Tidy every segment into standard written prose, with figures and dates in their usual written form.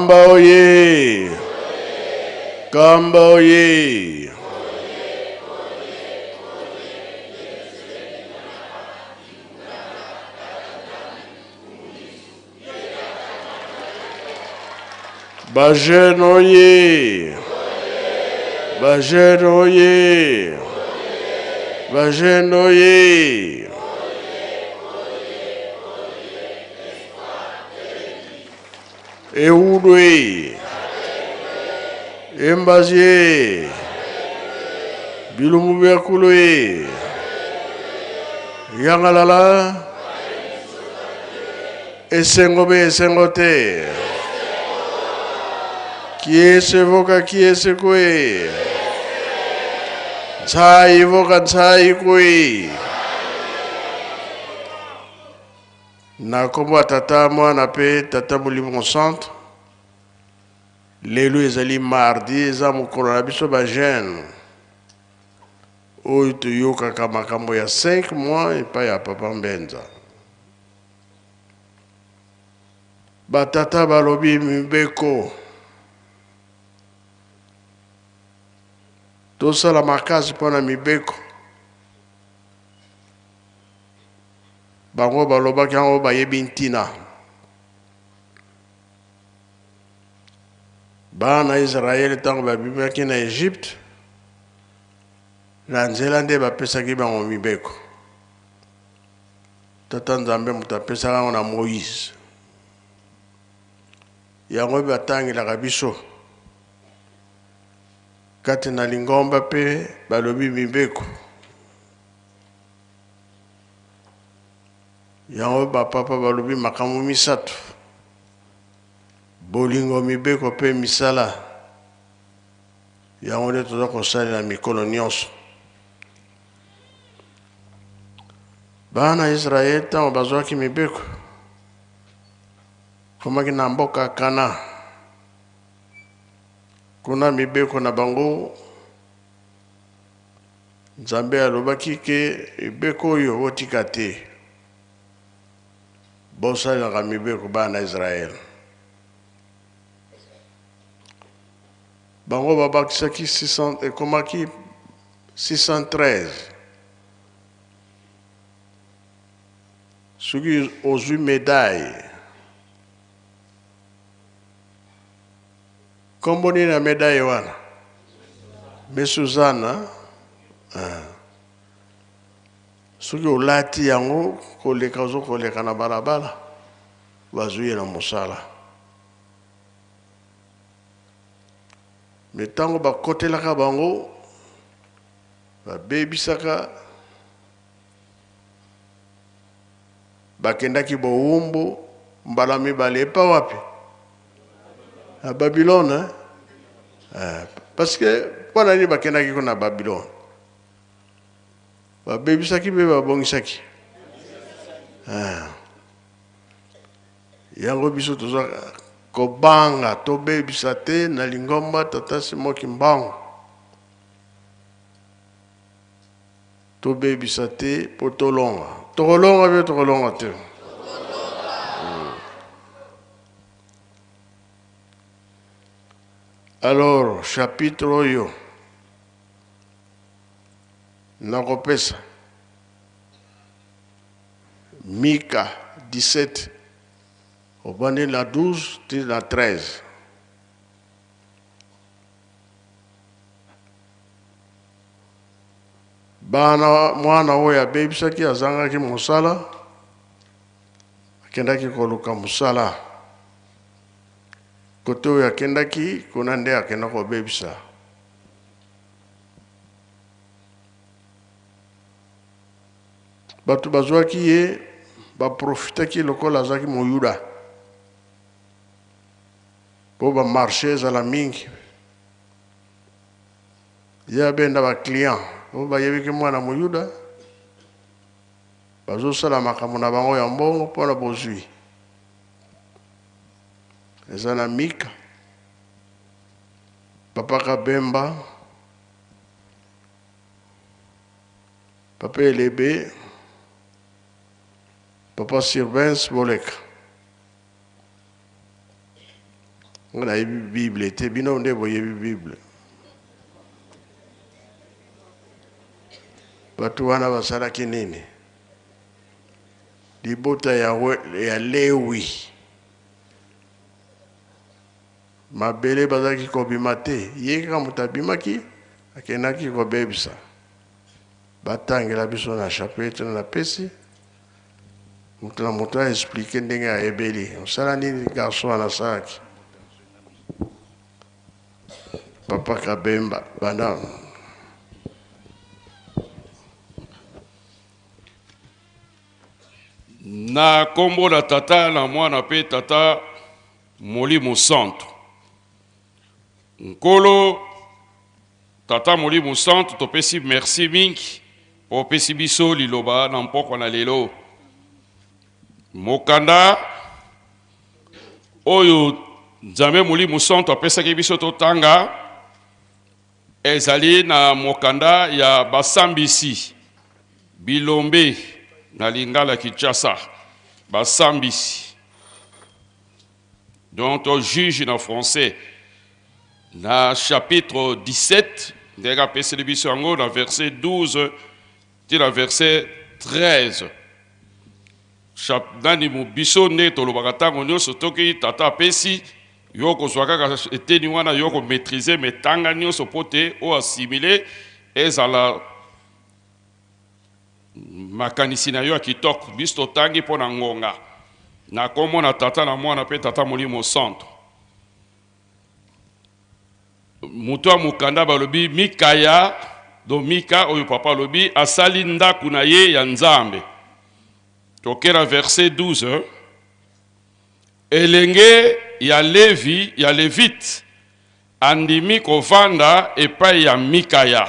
Kamba oye! Kamba oye! Ba jeune oye! Ba jeune oye! Ba jeune oye! Ewudu e! Embazi e! Bilumbu bia kulu e! Yangalala! Esengo be esengo te! Kiese voka kiese kue! Ntsai voka ntsai kue! Na kombo ya Tata, Mwana pe Tata Molimo Mosantu. Lelo ezali mardi, eza mokolo na biso ba jeunes oyo toyokaka makambo ya 5 mois epai ya Papa Mbenza. Ba tata balobi mibeko, tosala makasi mpo na mibeko. Bango balobaki yango bayebi ntina. Bana Israele ntango babimaki na Egypte, na nzela nde bapesaki bango mibeko. Tata Nzambe moto apesaka yango na Moïse. Yango batangelaka biso kati na lingomba mpe balobi mibeko. Yango ba papa balobi makambo misatu, bolingo, mibeko pe misala. Yango nde toza kosalela mikolo nionso. Bana Israël tango bazwaki mibeko, komaki na mboka Canaan. Kuna mibeko na bango Nzambe alobaki ke mibeko oyo botika te, bosalelaka mibeko bana Israël. Bango babakisaki 600, ekomaki 613. Soki ozwi medaille, Kombo nini ya medaille wana? Me Suzana. Ah. Soki olati yango koleka ozo koleka na balabala bazwi ye na mosala. Me ntango bakotelaka bango babebisaka bakendaki bowumbu mbala mibale epa wapi? Na Babylone hein? Eh, parce que mpo na nini bakendaki kuna na Babylone? Babebisaki mpe babongisaki. Eh. Yango biso toza kobanga tobebisa te na lingomba Tata Simon Kimbangu. Tobebisa te mpo tolonga. Tokolonga mpe tokolonga te. Alors, chapitre oyo nakopesa Mika 17 obandi na 12 ti na 13. Bana mwana oyo abebisaki azangaki mosala, akendaki koluka mosala. Kote oyo akendaki, kuna nde akenda kobebisa. Bato bazwaki ye, baprofitaki lokola azalaki Moyuda mpo ba marche ezala mingi. Ye abenda ba client po bayebi ke mwana moyuda bazosala makambo na bango ya mbongo mpo na bozwi. Eza na Mika, Papa Kabemba, Papa Elebe, Papa Sirvens Boleka. Nga nayebi Bible te, bino nde boyebi Bible. Bato wana basalaki nini? Libota ya, ya Lewi. Mabele bazalaki kobima te. Ye kaka moto abimaki, akendaki kobebisa. Batangela biso na chapitre napesi. Moto na moto a expliquer ndenge ayebeli. Osala nini garçon wana asalaki? Papa Kabemba banda. Na kombo na Tata na Mwana mpe Tata Molimo Santu. Nkolo Tata Molimo Santu, topesi merci mingi mpo opesi biso liloba na mpokwa na lelo. Mokanda oyo Nzambe Molimo Santu apesaki biso totanga ezali na mokanda ya Basambisi, Bilombe na Lingala Kinshasa, Basambisi. Donc to juge na français na chapitre 17 ndenge apeseli biso yango na verset 12 ti na verset 13. Nani biso nde tolobaka ntango nyonso toki tata apesi yo kozwa kaka eteni wana yo komaîtrise me tanga nyonso mpo te o assimile ezala Makanisi na yo ya kitoko. Biso totangi mpo na ngonga. Na kombo na Tata na Mwana mpe Tata Molimo Santu. Moto ya mokanda balobi Mikaya, do Mika oyo papa alobi asali ndako na ye ya Nzambe. Tokera verset 12. Elenge ya Levi ya Levite andimi kovanda epai ya Mikaya,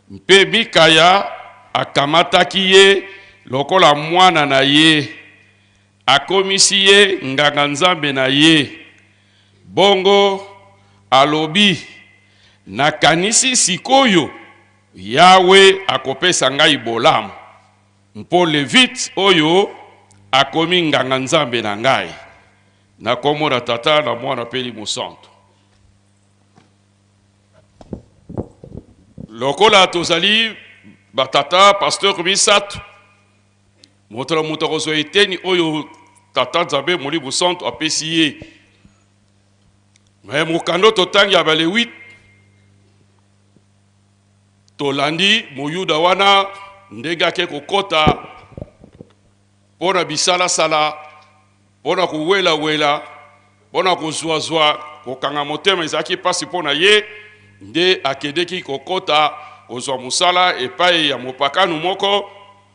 mpe Mikaya akamataki ye lokola mwana na ye, akomisi ye nganga-nzambe na ye. Bongo alobi, Nakanisi sik'oyo Yawe akopesa ngai bolamu, mpo Levite oyo akomi nganga-nzambe na ngai. Na kombo na Tata, na Mwana mpe Elimo Santu. Lokola tozali batata pasteur misato, moto na moto akozwa eteni oyo Tata Nzambe Molimo Santu apesi ye. Me mokanda totangi ya Balewite, tolandi Moyuda wana ndenge ake kokota mpo na bisalasala, mpo na kowelawela, mpo na kozwazwa, kokanga motema ezalaki mpasi mpo na ye, nde akendeki kokota kozwa mosala epai ya mopakanu moko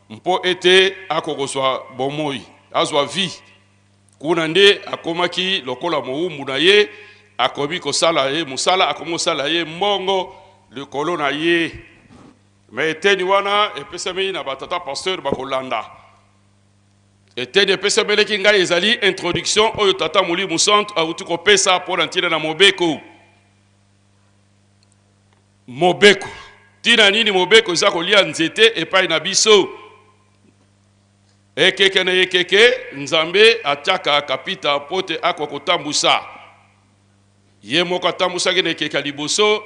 mpo ete akokozwa bomoi, azwa vie. Kuna nde akomaki lokola mowumbu na ye, akomi kosala ye mosala, akomi kosala ye mbongo likolo na ye. Mais eteni wana epesameli na ba tata pasteur bakolanda. Eteni epesameleki ngai ezali introduction oyo tata Molimo Santu awuti kopesa mpo na ntina na mobeko. Mobeko. Ntina nini mobeko eza kolia nzete epai na biso? Ekeke na ekeke, Nzambe atiaka kapita mpo te akoka kotambusa. Ye moko atambwisaki na ekeke ya liboso.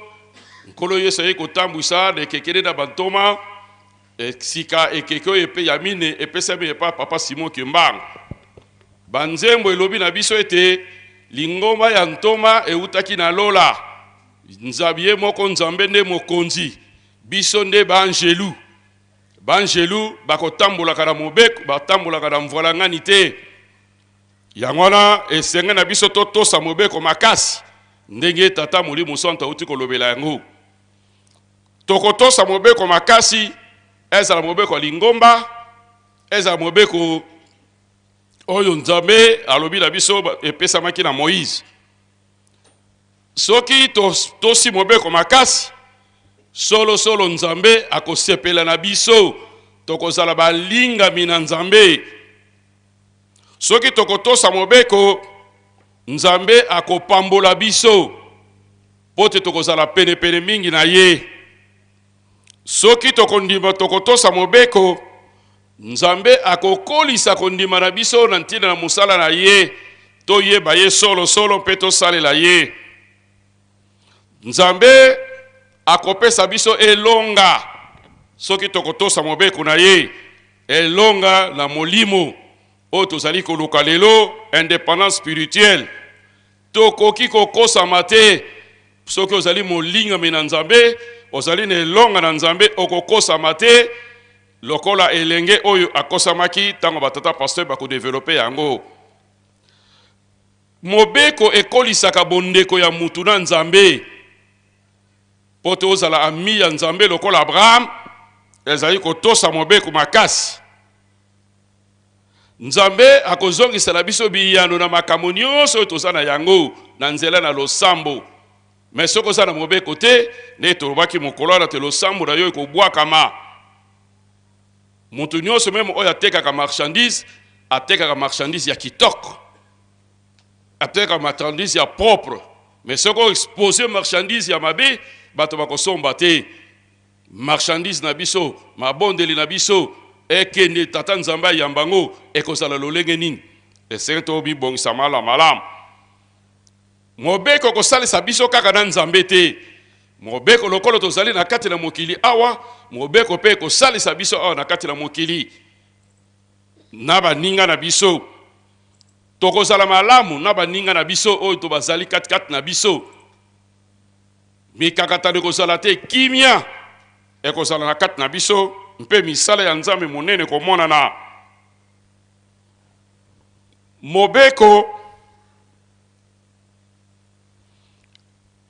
Nkolo Yesu ayei kotambwisa na ekeke nde na bantoma. Sika ekeke oyo epe ya mine epesami epa Papa Simon Kimbangu. Banzembo elobi na biso ete lingomba ya ntoma eutaki na lola. Nzambe ye moko Nzambe nde mokonzi, biso nde baanjelu. Baanjelu bakotambolaka na mobeko, batambolaka na mvwalangani te. Yango wana esengeli na biso totosa mobeko makasi ndenge Tata Molimo Santu auti kolobela yango. Tokotosa mobeko makasi, ezala mobeko ya lingomba, ezala mobeko oyo Nzambe alobi na biso epesamaki na Moïse. Soki totosi mobeko makasi, solo solo Nzambe akosepela na biso, tokozala balingami na Nzambe. Soki tokotosa mobeko, Nzambe akopambola biso mpo te tokozala penepene mingi na ye. Soki tokondima tokotosa mobeko, Nzambe akokolisa kondima na biso na ntina na mosala na ye. toyeba ye solosolo mpe tosalela ye. Nzambe akopesa biso elonga soki tokotosa mobeko na ye, elonga na molimo oyo tozali koluka lelo, independance spirituelle. Tokoki kokosama te. Soki ozali molingami na Nzambe, ozali na elonga na Nzambe, okokosama te lokola elenge oyo akosamaki ntango batata pasteur bakodevelope yango. Mobeko ekolisaka bondeko ya mutu na Nzambe. Mpo te ozala ami ya Nzambe lokola Abraham, ezali kotosa mobeko makasi. Nzambe akozongisela biso biyano na makambo nyonso oyo toza na yango na nzela na losambo. Me soki oza na mobeko te, nde tolobaki mokolo wana te losambo na yo ekobwakama. Moto nyonso meme oyo atekaka marchandise, atekaka marchandise ya kitoko, atekaka marchandise ya propre. Mais soki oexpose marchandise ya mabe, bato bakosomba te. Marchandise na biso, mabondeli na biso ekende Tata Nzambe ayamba yango, ekozala lolenge nini? Esengeli tomibongisa malamu malamu. Mobeko kosalisa biso kaka na Nzambe te. Mobeko lokola tozali na kati na mokili awa, mobeko mpe ekosalisa biso awa na kati na mokili na baninga na biso. Tokozala malamu na baninga na biso oyo to bazali katikati na biso. Mikakatano ekozala te, kimia ekozala na kati na biso mpe misala ya Nzambe monene ekomonana. Mobeko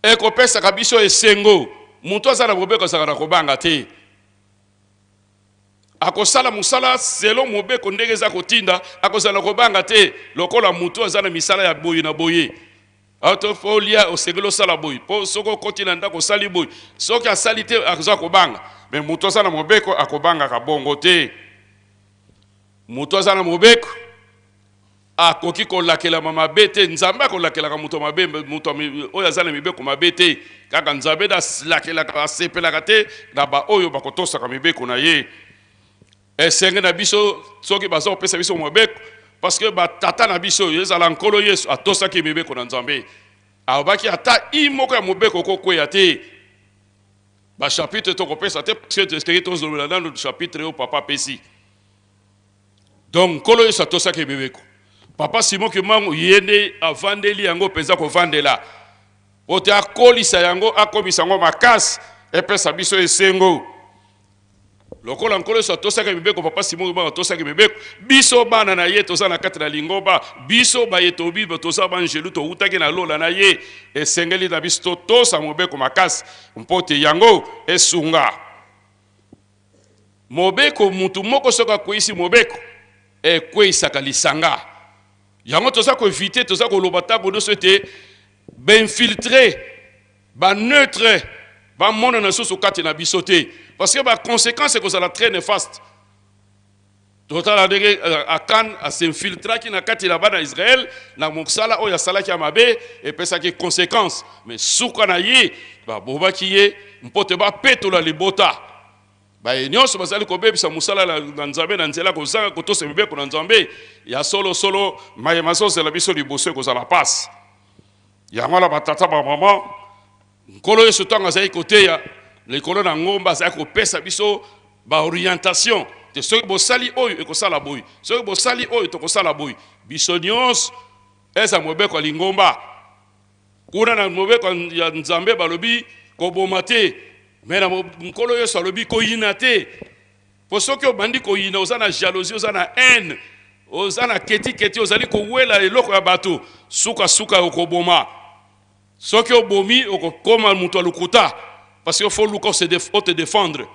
ekopesaka biso esengo. Moto aza na mobeko azalaka na kobanga te. Akosala mosala selon mobeko ndenge eza kotinda, akozala na kobanga te lokola moto aza na misala ya boye na boye. Ato fo olia osengeli osala boye mpo soki okoti na ndako osali boye, soki asali te aza kobanga. Me moto aza na mobeko akobangaka bongo te. Moto aza na mobeko akoki kolakelama mabe te. Nzambe akolakelaka moto mabe, moto oyo aza na mibeko mabe te. Kaka Nzambe nde alakelaka, asepelaka te na baoyo bakotosaka mibeko na ye. Esenge na biso soki baza kopesa biso mobeko, parce que batata na biso, ezala Nkolo Yesu atosaki mibeko na Nzambe, alobaki ata i moko ya mobeko okokweya te. Bachapitre tokopesa te, parce que esengeli tozolobela nano chapitre oyo papa apesi. Donc Nkolo Yesu atosaki mibeko. Papa Simon Kimbangu ye nde avandeli yango mpenza kovandela po te akolisa yango, akomisa yango makasi, epesa biso esengo. Lokola Nkolo Yesu atosaki mibeko, Papa Simon Kimbangu atosaki mibeko, biso bana na ye toza na kati na lingomba, biso baye tobi toza banjelu towutaki na lola na ye, esengeli na biso totosa mobeko makasi mpo te yango esunga. Mobeko, mutu moko soki akweisi mobeko, ekweisaka lisanga. Yango toza ko eviter, toza koloba ntango nyonso ete ba infiltre, ba neutre bamonana lisusu kati na biso te, parce que ba conséquences ekozala très néfaste. Totala ndenge euh, Akan asinfiltraki na kati na bana Israël na mosala oyo asalaki ya mabe epesaki conséquence, mais suka na ye babomaki ye mpo te bapetola libota. Baye nyonso bazali kobebisa mosala na Nzambe na nzela kozanga kotosa mibeko na Nzambe ya solo solo, maye mazozela biso liboso ekozala pasi. Yango wana batata ba mama, Nkolo Yesu ntango azali koteya likolo na ngomba, azali kopesa biso ba orientation te, soki bosali oyo ekosala boye, soki bosali oyo tokosala boye. Biso nyonso eza mobeko ya lingomba. Kuna na mobeko ya Nzambe balobi koboma te, me na Nkolo Yesu alobi koyina te. Po soki obandi koyina, oza na jalousie, oza na haine, oza na ketiketi, ozali kowela eloko ya bato, sukasuka okoboma. Soki obomi okokoma moto ya lokuta, parce que faut luka o te défendre.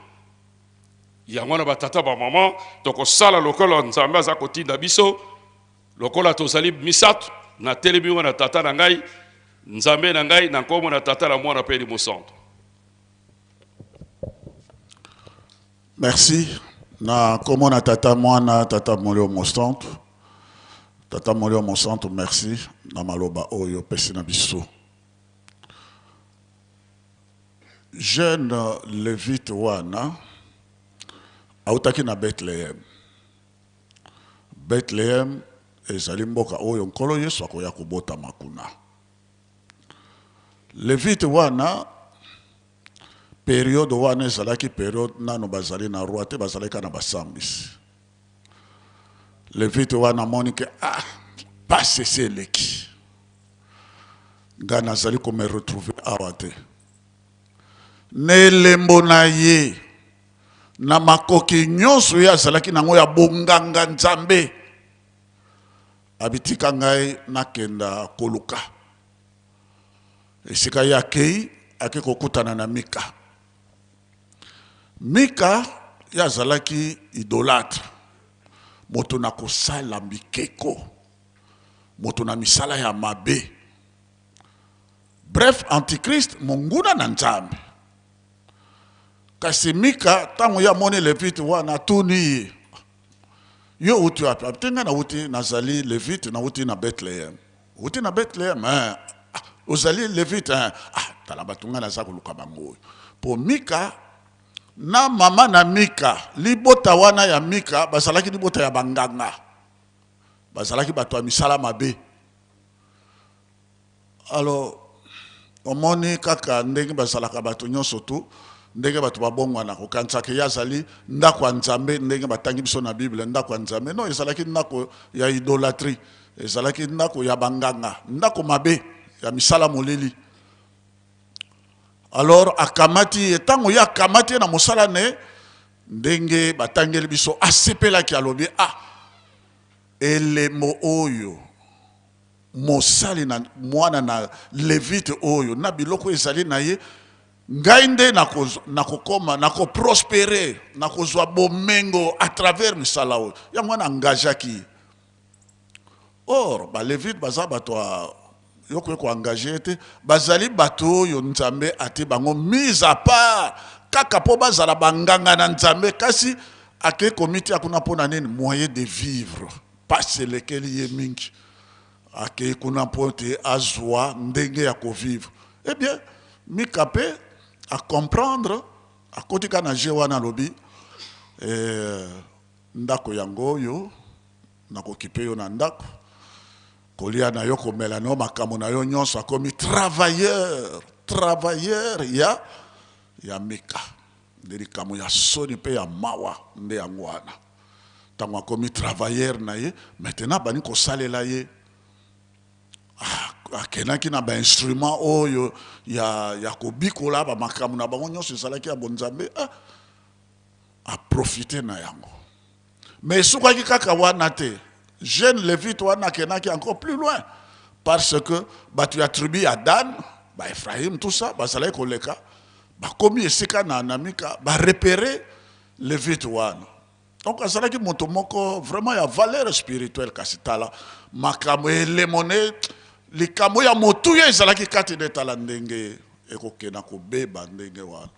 Yango wana batata ba mama tokosala lokola Nzambe aza kotinda biso, lokola tozali misato, natelemi wana tata na ngai, Nzambe na ngai, na nkombo na tata na mwana mpe elimo santo. Merci. Na nkombo na tata mwana tata molimo mosantu. Tata molimo mosantu merci na maloba oyo opesi na biso. Jeune levite wana autaki na Bethlehem. Bethlehem Ezali mboka oyo Nkolo Yesu akoya kobotama kuna. Levite wana, periode wana ezalaki periode nano bazali na roi te, bazalaki kaka na basambisi. Levite wana amoni ke ah, pasi esi eleki, ngai nazali ko me retrouver awa te. Na elembo na ye, na makoki nyonso ye azalaki nango ya bonganga Nzambe, abitika ngai nakenda koluka esika ye akei, ake kokutana na Mika. Mika ye azalaki idolatre, moto na kosala bikeko, moto na misala ya mabe, bref antichrist, monguna na Nzambe. Kasi Mika ntango ye amoni Levite wana, atuni ye, yo outi wapi? Ate ngai nauti, nazali Levite, nauti na Bethlehem. Outi na Bethlehem, hein? Ah, ozali Levite, hein? Ah, tala bato ngai naza koluka bango oyo. Po Mika na mama na Mika, libota wana ya Mika bazalaki libota ya banganga, bazalaki bato ya misala mabe. Alors omoni kaka ndenge bazalaka bato nyonso tu, ndenge bato babongwana kokanisaka ye azali ndako ya Nzambe, ndenge batangi biso na Bible ndako ya Nzambe. Non, ezalaki ndako ya idolatrie, ezalaki ndako ya banganga, ndako mabe ya misala molili. Alors akamati ye, ntango ye akamati ye na mosala ne, ndenge batangeli biso, asepelaki, alobi ah, elembo oyo mosali na mwana na Levite oyo na biloko ezali na ye, ngai nde nakokoma, nakoprospere, nakozwa bomengo à travers misala oyo. Yango wana engageaki ye. Or balevite baza bato ya yo koki koengage ye te, bazali bato oyo Nzambe atie bango mise à part kaka mpo bazala banganga na Nzambe, kasi akei komitia kuna mpo na nini? Moyen de vivre. Pasi elekeli ye mingi, akei kuna mpo ete azwa ndenge ya kovivre. Eh bien, Mika mpe a comprendre, akoti kaka na jeu wana, alobi eh, ndako yango oyo nakokipe yo na ndako, kolia na yo, komela na yo, makambo na yo nyonso. Akomi travailleur, travailleur ya Mika. Nde likambo ya soni mpe ya mawa nde yango wana. Ntango akomi travailleur na ye, maintenant abandi kosalela ye. Ah, akendaki na bainstrument oyo ya kobikola bamakambo na bango nyonso ezalaki ya bonzambe. Ah, aprofite na yango. Mais esukaki kaka wana te. Jeune Levite wana akendaki encore plus loin, parce que bato ya tribu ya Dan, ba Ephraim, tout ça, bazalaki koleka, bakomi esika na Mika, ba repérer Levite wana. Donc azalaki moto moko vraiment ya valeur spirituelle, kasi tala makambo elemone, likambo ya motuya ezalaki kati nde, tala ndenge ekokenda kobeba ndenge wana.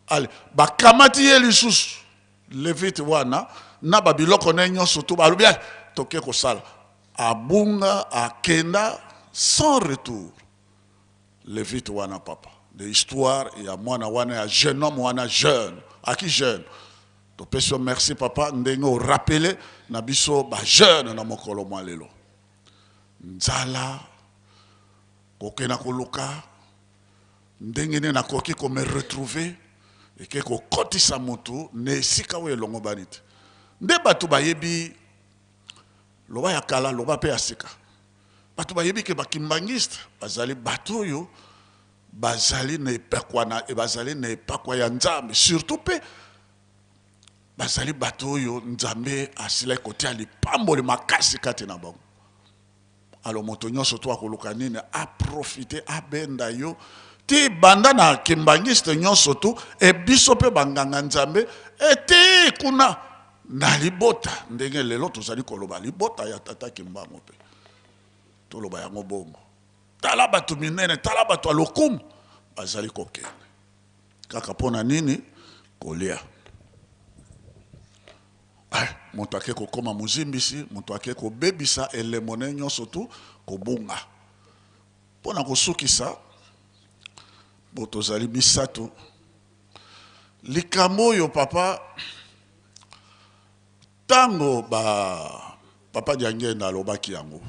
Ale bakamati ye lisusu Levite wana na babiloko na ye nyonso tu, balobi ale toke kosala, abunga, akenda sans retour. Levite wana papa, de histoire ya mwana wana ya jeune homme wana, jeune aki jeune. Topesi yo merci papa, ndenge orapele na biso ba jeune na mokolo mwa lelo. Nzala kokenda koluka ndenge nini nakoki ko me retrouver, eke kokotisa motu na esika oyo elongobani te. Nde bato bayebi loba ya kala, loba pe ya sika. Bato bayebi ke bakimbangiste bazali bato oyo bazali na epakwa na, bazali na epakwa ya Nzambe, surtout pe bazali bato oyo Nzambe asilaki kotia lipamboli makasi kati na bango. Alors moto nyonso to akoluka nini aprofite, abenda yo ti banda na kimbangiste nyonso tu, e biso pe banganga Nzambe ete kuna na libota, ndenge lelo tozali koloba libota ya tata Kimbangu, pe toloba yango bongo. Tala bato minene, tala bato ya lokumu bazali kokende kaka mpo na nini? Kolia. Moto ake kokoma mozimbisi, moto ake kobebisa elembo na ye nyonso tu, kobunga. Mpo na kosukisa, bo tozali misato, likambo oyo papa, ntango Papa Diangenda alobaki yango.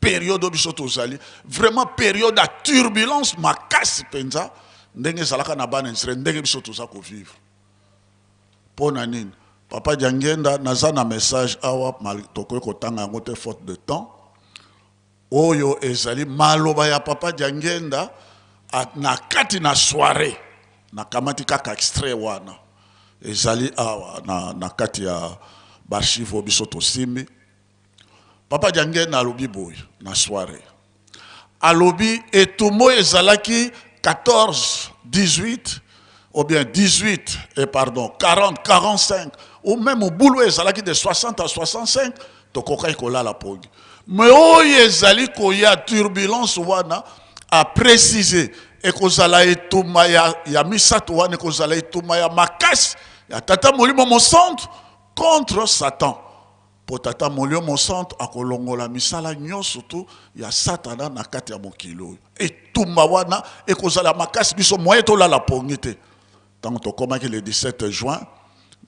Periode oyo biso tozali vraiment periode ya turbulence makasi mpenza, ndenge ezalaka na bana Israël, ndenge biso toza kovivre. Mpo na nini? Papa Diangenda, naza na message awa, tokoki kotanga yango te faute de temps. Oyo ezali maloba ya Papa Diangenda na kati na soirée. Nakamati kaka extrait wana. Ezali awa na kati ya ba archive oyo biso tosimbi. Papa Diangenda alobi boye na soirée. Alobi etumba oyo ezalaki 14, 18 ou bien 18 et pardon 40, 45 ou même mobulu ezalaki de 60 à 65, tokokaki kolala pongi. Mais oyo ezali koya turbulence wana, a préciser ekozala etumba ya misato wana, ekozala etumba ya makasi ya Tata Molimo Mosantu contre Satan. Po Tata Molimo Mosantu akolongola misala nyonso tu ya Satana na kati ya mokili oyo. Etumba wana ekozala makasi, biso moye tolala pongi te. Ntango tokomaki le 17 juin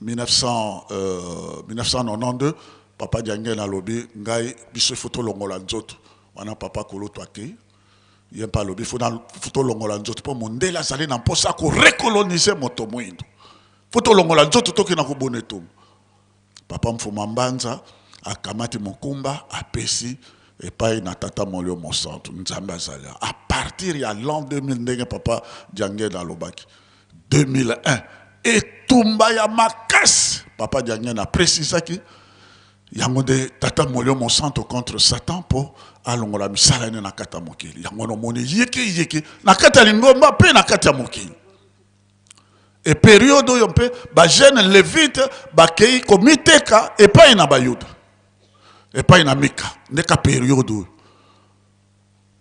1992, Papa Diangenda alobi ngai biso ifo tolongola nzoto wana. Papa Kulutu akei, ye mpe alobi fo tolongola nzoto, mpo mondele azali na mposa ya korecoloniser moto mwindo, fo tolongola nzoto, tokenda kobona etumba. Papa Mfuma Mbanza akamati mokumba, apesi epai na Tata Molimo Mosantu. Nzambe azali à partir ya l'an 2000, ndenge Papa Diangenda alobaki 2001, etumba ya makasi. Papa Diangenda aprécisaki yango nde Tata Molimo Mosantu contre Satan, mpo alongola misala ene na kati ya mokili. Yango nomoni yeke yeke na kati ya lingomba mpe na kati ya mokili. E periode oyo mpe bajeune lévite bakei komiteka epai na Bayuda, epai na Mika. Ndeka periode oyo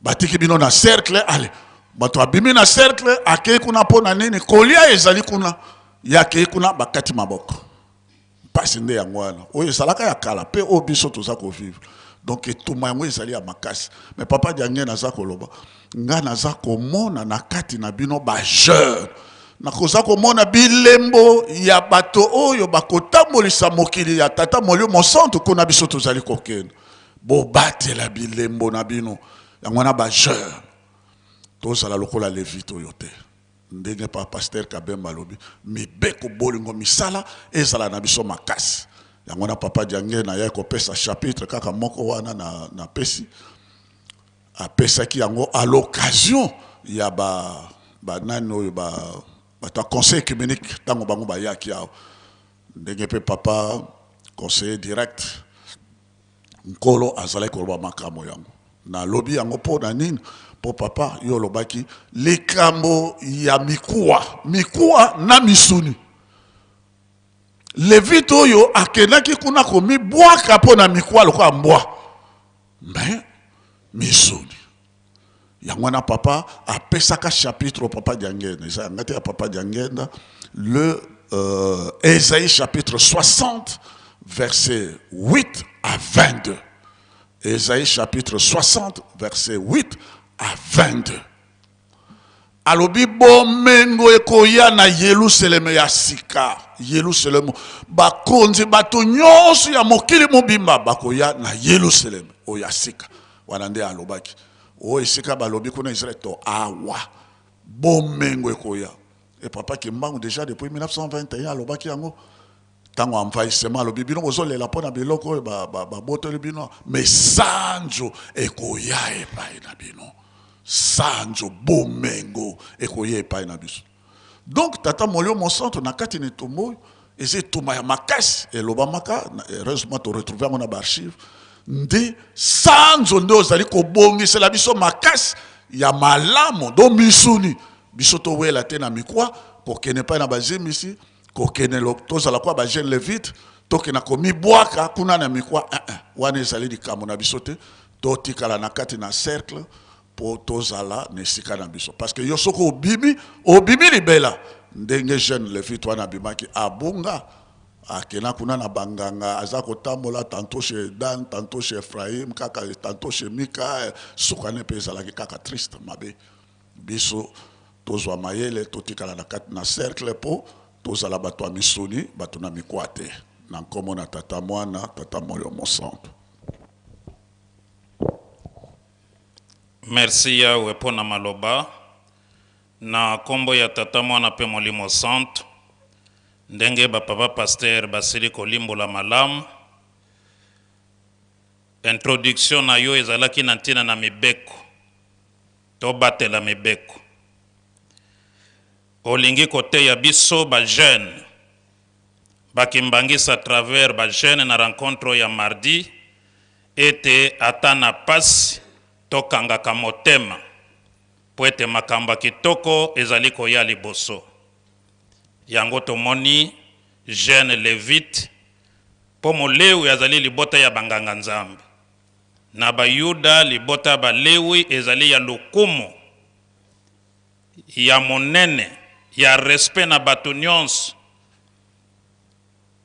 batiki bino na cercle, ale bato abimi na cercle, akei kuna mpo na nini? Kolia ezali kuna. Ye akei kuna, bakati maboko. Mpasi nde yango wana oyo ezalaka ya kala mpe oyo biso toza kovivre. Donc etumba yango ezali ya makasi. Mais Papa Diange, naza koloba, nga naza komona na kati na bino bajeune, nakoza komona bilembo ya bato oyo bakotambolisa mokili ya Tata Molimo Mosantu kuna biso tozali kokende. Bobatela bilembo na bino. Yango wana bajeune, tozala lokola lévite oyo te. Ndenge pa pasteur Kabemba alobi, mibeko, bolingo, misala ezala na biso makasi. Yango wana Papa Diange na ye kopesa chapitre kaka moko wana na napesi, apesaki yango à l'occasion ya ba banani oyo ba bato ya conseil œcuménique, ntango bango bayaki awa. Ndenge mpe papa conseiller direct Nkolo azalaki koloba makambo yango, nalobi yango mpo na nini? Mpo papa, yo olobaki likambo ya mikuwa, mikuwa na misuni. Levite oyo akendaki kuna komibwaka mpo na mikuwa lokola mbwa, mais misuni. Yango wana papa apesaka chapitre. Papa Diangenda, eza yanga te, ya Papa Diangenda, le Ésaïe chapitre 60 verset 8 à 22. Ésaïe chapitre 60 verset 8 à 22, alobi bomengo ekoya na Yelusaleme ya sika. Yelusaleme, bakonzi, bato nyonso ya mokili mobimba bakoya na Yelusaleme oyo ya sika. Wana nde alobaki oyo esika balobi kuna Israel to awa bomengo ekoya. E Papa Kimbangu déjà depuis 1921 alobaki yango, ntango envahissement, alobi bino bozolela mpo na biloko oyo babotoli bino, mais sanjo ekoya epai na bino, sanjo bomengo ekoya epai na biso. Donc Tata Molimo Mosantu na kati na etumba oyo eza etumba ya makasi elobamaka, heureusement toretrouve yango na baarchive, nde sanzo nde ozali kobongisela biso makasi ya malamu. Do misuni biso towela te na mikwa, kokende epai na bazimbisi, kokende tozala kwa bajeune lévite, tokenda komibwaka kuna na mikwa. Uh -uh. Wana ezali likambo na biso te. Totikala na kati na cercle mpo tozala na esika na biso, parce que yo soki obimi, obimi libela. Ndenge jeune lévite wana abimaki, abunga, akenda kuna na banganga, aza kotambola tantôt chez Dan, tantôt chez Ephraim, kaka tantôt chez Mika, sukane mpe ezalaki kaka triste, mabe. Biso tozwa mayele, totikala na kati na cercle mpo tozala bato ya misuni, bato na mikwa te. Na nkombo na Tata Mwana, Tata Molimo Mosantu. Merci Yahweh mpo na maloba. Na kombo ya Tata, Mwana mpe Molimo Santu, ndenge ba papa pasteur basili kolimbola malamu, introduction na yo ezalaki na ntina na mibeko. Tobatela mibeko. Olingi koteya biso ba jeunes ba kimbanguiste à travers ba jeunes na rencontre oyo ya mardi ete ata na pasi tokangaka motema mpo ete makambo ya kitoko ezali koya liboso. Yango tomoni jeune levite mpo molewi azali libota ya banganga Nzambe. Na bayuda libota ya balewi ezali ya lokumu, ya monene, ya respect na bato nionso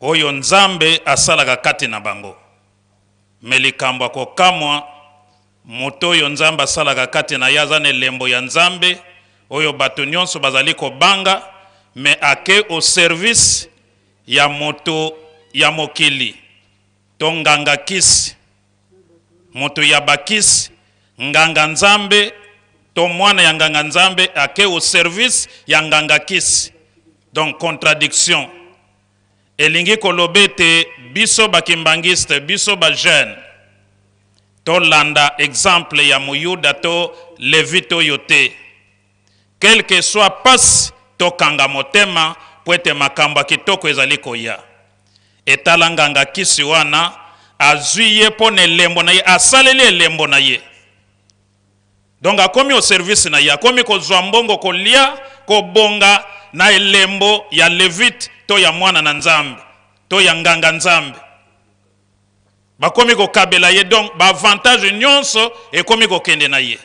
oyo Nzambe asalaka kati na bango. Mais likambo ya kokamwa, moto oyo Nzambe asalaka kati na ye aza na elembo ya Nzambe oyo bato nionso bazali kobanga, mais ake au service ya moto ya mokili to nganga kisi. Moto ya ba kisi, nganga nzambe to mwana ya nganga nzambe ake au service ya nganga kisi. Donc contradiction. Elingi koloba ete biso ba kimbanguiste, biso ba jeunes tolanda exemple ya muyuda to levite oyo te. Quelque soit pasi, tokanga motema po ete makambo ya kitoko ezali koya. Etala nganga kisi wana, azui ye po na elembo na ye, asaleli elembo na ye. Donc akomi au service na ye, akomi kozua mbongo, kolia, kobonga na elembo ya levite to ya mwana na Nzambe to ya nganga Nzambe. Bakomi kokabela ye, donc ba avantages nionso ekomi kokende na ye.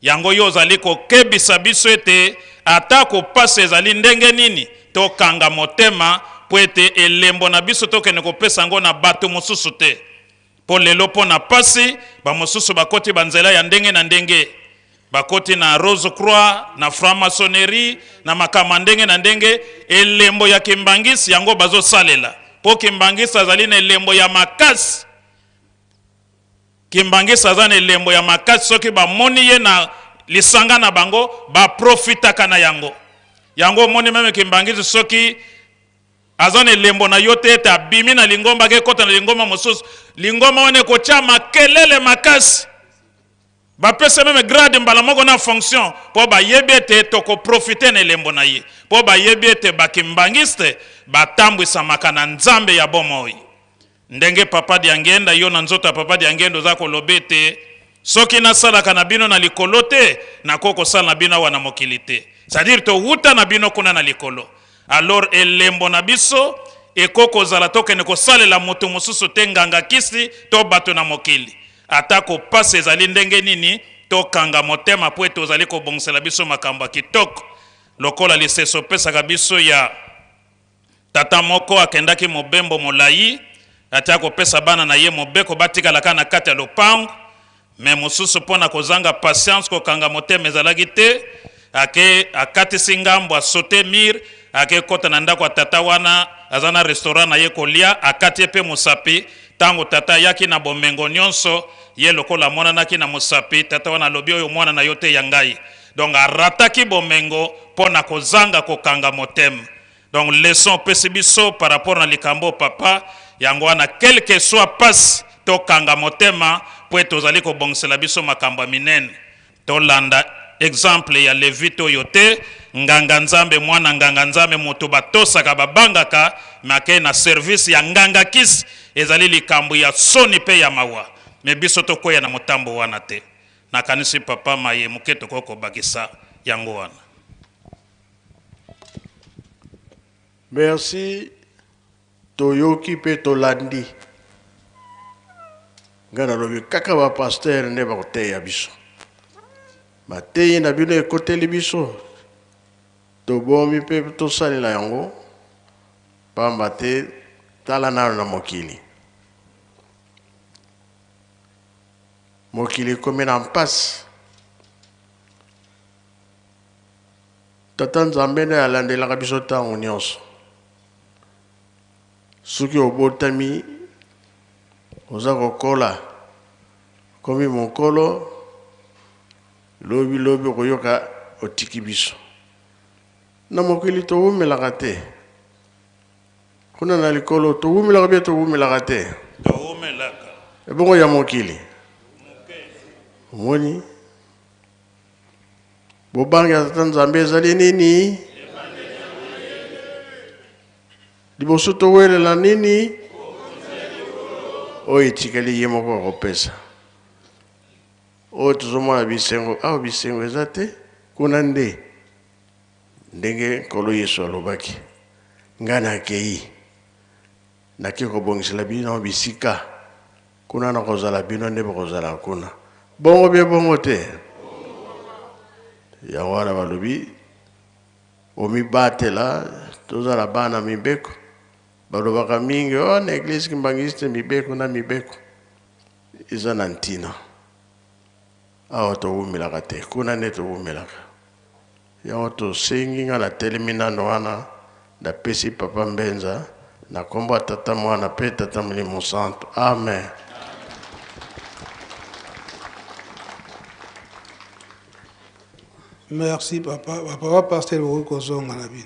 Yango yo ozali kokebisa biso ete atako pasi ezali ndenge nini, tokanga motema mpo ete elembo na biso tokende kopesa yango na bato mosusu te. Mpo lelo mpo na pasi, bamosusu bakoti banzela ya ndenge na ndenge, bakoti na Rose Croix, na franc-maçonnerie, na makambo ya ndenge na ndenge. Elembo ya Kimbanguiste yango bazosalela, mpo Kimbanguiste azali na elembo ya makasi. Kimbanguiste aza na elembo ya makasi, soki ba moni ye na lisanga na bango ba profitaka na yango. Yango omoni meme Kimbanguiste soki aza na elembo na yo te ete abimi na lingomba ake kota na lingomba mosusu, lingomba wana ekotia makelele makasi, bapesa meme grade mbala moko na fonction, po bayebi ete toko profiter na elembo na ye, po bayebi ete ba Kimbanguiste batambwisamaka na Nzambe ya bomoi. Ndenge papa Diangienda, yo na nzoto ya papa Diangienda oza koloba ete soki nasalaka na bino na likolo te, nakoki kosala na bino awa na mokili te. C'est à dire towuta na bino kuna na likolo. Alors elembo na biso ekoki kozala tokende kosalela moto mosusu te, nganga kisi to bato na mokili. Atako pasi ezali ndenge nini, tokanga motema mpo ete ozali kobongisela biso makambo ya kitoko lokola lisese opesaka biso ya Tata moko akendaki mobembo molayi, atia kopesa bana na ye mobeko batikala kaka na kati ya lopango, mais mosusu mpo na kozanga patience, kokanga motema ezalaki te, ake akatisi ngambo, a sauter mur, ake kota na ndako ya tata wana, aza na restaurant na ye kolia, akati ye mpe mosapi. Tango tata ayaki na bomengo nionso, ye lokola amonanaki na mosapi, tata wana alobi oyo mwana na yo te, ya ngai. Donc arataki bomengo mpo na kozanga kokanga motema. Donc leçon opesi biso par rapport na likambo oyo papa, yango wana quelque soit pasi tokanga motema po ete ozali kobongisela biso makambo ya minene. Tolanda exemple ya levite oyo te, nganga nzambe, mwana nganga nzambe, moto batosaka babangaka, mais akei na service ya nganga kisi, ezali likambo ya soni pe ya mawa. Mais biso tokweya na motambo wana te. Nakanisi papa maye moke tokoki kobakisa yango wana. Merci toyoki pe tolandi ngai nalobi kaka ba pasteur nde bakoteya biso mateyi na bino ekoteli biso tobomi pe tosalela yango pamba te tala nano na mokili mokili ekomi na mpasi Tata Nzambe nde alandelaka biso ntango nyonso. Soki obotami oza kokola, okomi mokolo, lobi lobi okoyoka otiki biso. Na mokili towumelaka te. Kuna na likolo towumelaka bien towumelaka te? Towumelaka. Ebongo ya mokili? Omoni? Bobangi ya Tata Nzambe ezali nini? Liboso towelela nini? Oyo etikali ye moko akopesa. Oyo tozomona bisengo awa, bisengo eza te kuna nde ndenge Nkolo Yesu alobaki, ngai nakei, nakei kobongisela bino bisika kuna, nakozala bino nde bokozala kuna. Bongo bie bongo te? Yango wana balobi omibatela, tozala bana mibeko. Balobaka mingi, oh, na eglise kimbanguiste mibeko na mibeko eza na ntina. Awa towumelaka te, kuna nde towumelaka. Yango tosengi, nga natelemi nano wana, napesi Papa Mbenza na kombo ya Tata Mwana pe Tata Molimo Santu. Amen. Merci papa. Ba papa pasteur bokoki kozonga na bino.